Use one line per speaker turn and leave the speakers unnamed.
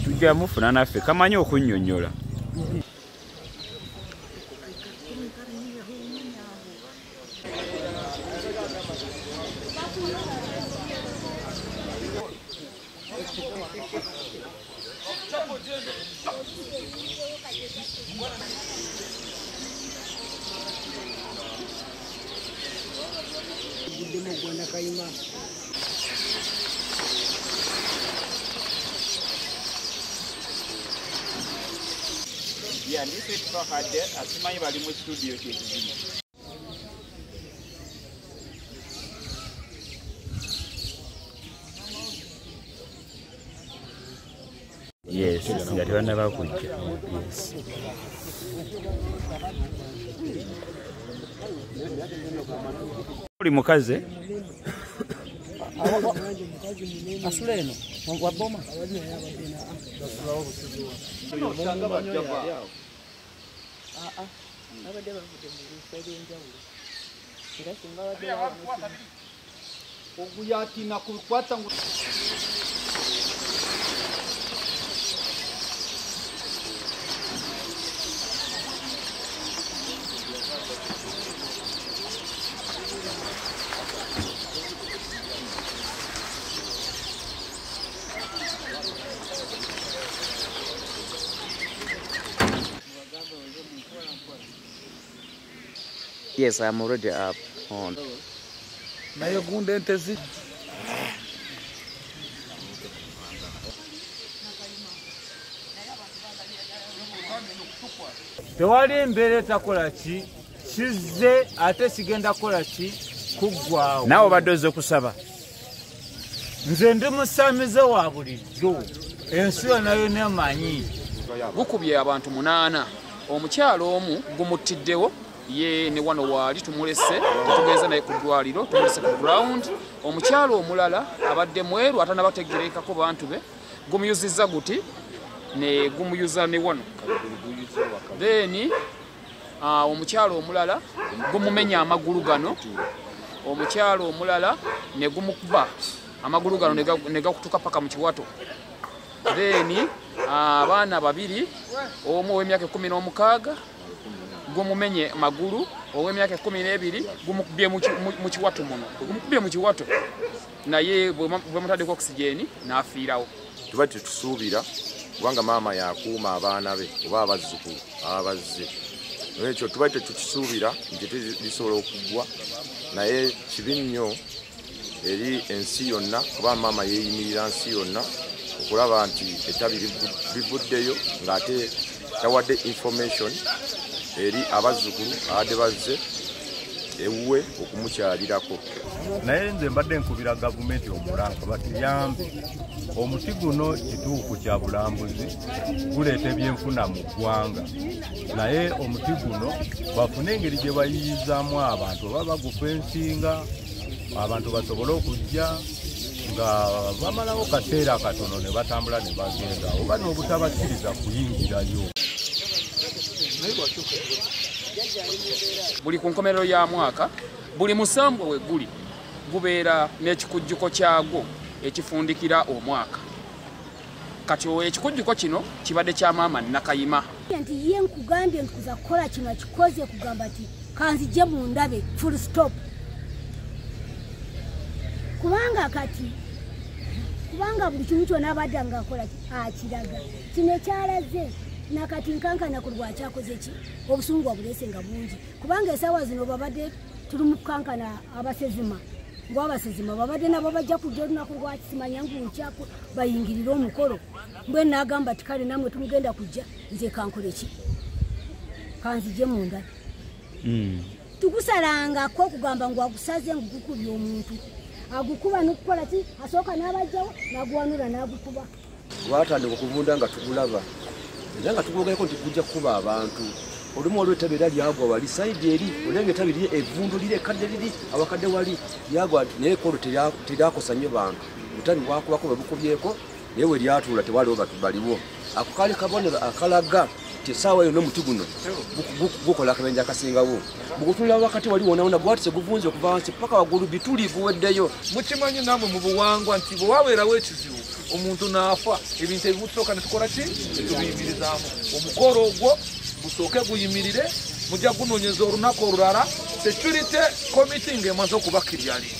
Tujja mufuna naffe kamanyi okunnyonnyola. Yeah, this is Fahad, asimanyi bali mu studio kyekizibu. Yes, nga tebannaba kujja. Yes. Oli mukazi?
Asula eno waboma. Abadde bavudde mu bifo eby'enjawulo era singa abadde
oguyatina kubikwata ngu
Yes, I'm already up on.
Tewali embeera etakola ki kizze ate kigenda kukola ki kuggwawo.
Naawe obadde ozze kusaba.
Nze ndi musamize wa bulijjo, ensi yonna yonna emanyi.
Gukubye abantu 8, omukyalo omu gumuttiddewo ye ne wano waali tumulese tetugenze naye ku ddwaliro, tumulese ku ground. Omukyalo omulala abadde mweru atanabategerekako bantu be, gumuyuzizza guti ne gumuyuza ne wano. Then omukyalo omulala gumumenya amagulu gano, omukyalo omulala ne gumukuba amagulu gano ne gakutuka paka mu kiwato. Then abaana babiri, omu ow'emyaka 16 gumumenye magulu, ow'emyaka 12 gumukubye mu kiwato muno, gumukubye mu kiwato naye bwe mutaddeko oxygen n'afiirawo.
Tuba tetusuubira kubanga maama yakuuma abaana be oba abazzukulu abazze, ekyo tuba tetukisuubira nti lisobola okuggwa, naye kibi nnyo eri ensi yonna kuba maama yeeyimirira nsi yonna okulaba nti ettabi livuddeyo ng'ate tawadde information eri abazzukulu abadde bazze ewuwe okumukyalirako.
Naye nze mbadde nkubira gavumenti omulanga batuyambe. Omuti guno kituufu kya bulambuzi, guleeta ebyenfuna mu ggwanga, naye omuti guno bafune engeri gye bayiyizaamu abantu oba bagufensinga abantu basobole okujja nga bamalawo kaseera katono ne batambula ne bagenda, oba n'obutabakkiriza kuyingirayo.
Buli ku nkomerero ya mwaka, buli musambwa we guli gubeera n'ekikujjuko kyagwo ekifundikira omwaka. Kati ekikujjuko kino kibadde kya maama Nakayima.
Nti ye nkugambye nkuza kukola kino akikoze kugamba nti kanzije mundabe full stop. Kubanga kati kubanga buli kimu kyonna abadde ng'akola akiraga kino ekyalaze nakati nkankana ku lwakyakoze ki obusungu obulese nga bungi, kubanga essaawa zino babadde tuli mu kukankana abasezima ng'abasezima babadde nabo bajja kujja olunaku lwakisimanya ngu bayingirire omukolo. Mbwe n'agamba ti kale nammwe tumugenda kujja, nze kankole ki kanzije munda. Tugusalangako okugamba ngu agusaze ngu gukubye omuntu, agukuba n'okukola ki asooka n'abajjawo n'aguwanula n'agukuba.
Gwatandika okuvunda nga tugulaba era nga tugwogerako nti gujja kukuba abantu. Olumu waliwo ettabi era lyagwa wali sayidi eri, olenga ettabi liri evvundu liri ekkadde liri awakadde wali lyagwa, naye kolo teryakosa nnyo bantu. Obutabi bwakubako bwe bukubyeko naye we lyatuula tewaliwo batu baliwo. Ako kaali kabonero akalaga Nti essaawa yonna omuti guno gukola akabenje akasingawo. Bw'otunula wakati wali wonawona gwatise guvunze okuva wansi paka waggulu, bituli guweddeyo.
Mukimanyi namwe mu buwangwa nti bwe wabeerawo ekizibu, omuntu n'afa, ebintu ebimu tusooka ne tukola ki? Tetubiyimirizaamu. Omukolo ogwo gusooke guyimirire, mujja gunoonyeza olunaku olulala, security committee ng'emaze okubakiryalinga.